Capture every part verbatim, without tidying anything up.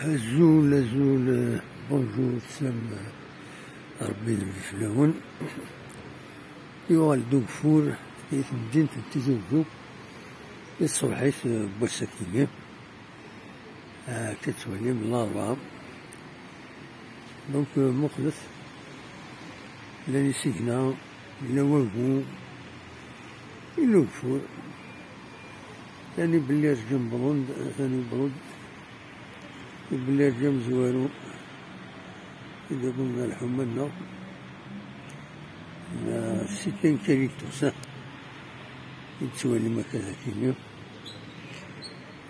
Azul, azul, eh, bonjour, teslam, eh, Rebbi d fell-awen. Yuɣal-d ugeffur i temdint n Tizi Wezzu i tṣebḥit, eh, n wass-agi-nni. Ah, akka tettwalim, Larebɛa. Donc, euh, muqlet, llan isigna, yella wagu, yella ugeffur. Tani belli rǧan wwḍen-d, tani wwḍen-d, belli rǧan amezwaru i d-yewwin ɣer lḥuma-nneɣ. Ah, c'est une qualité, ça. I tettwalim akka d akini.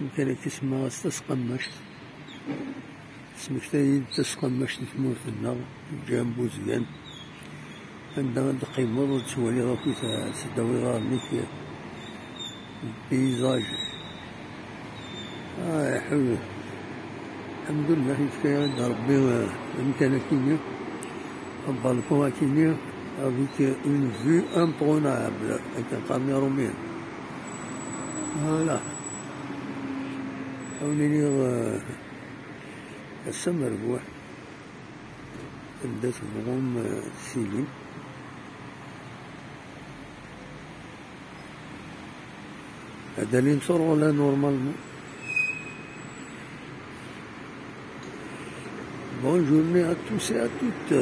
Amkan-agi semmaɣ-as Tasqammact. Tesmektay-d Tasqammact n tmurt-nneɣ, Ǧam Buzgan. Anda ad d-teqqimeḍ, ad twaliḍ akk s ddaw iḍarren-ik lpayzaj. Ah, iḥu-, Alḥemdulillah, yefka-yaɣ-d Rebbi, eh, amkan akini, un balcon akini, avec, eh, une vue imprenable, akken qqaren Iṛumyen. Voilà. Ad wen-iniɣ, eh, ass amerbuḥ, anda tebɣum, eh, tilim. Ad alin s rɣula, normalement. Bonne journée à tous et à toutes.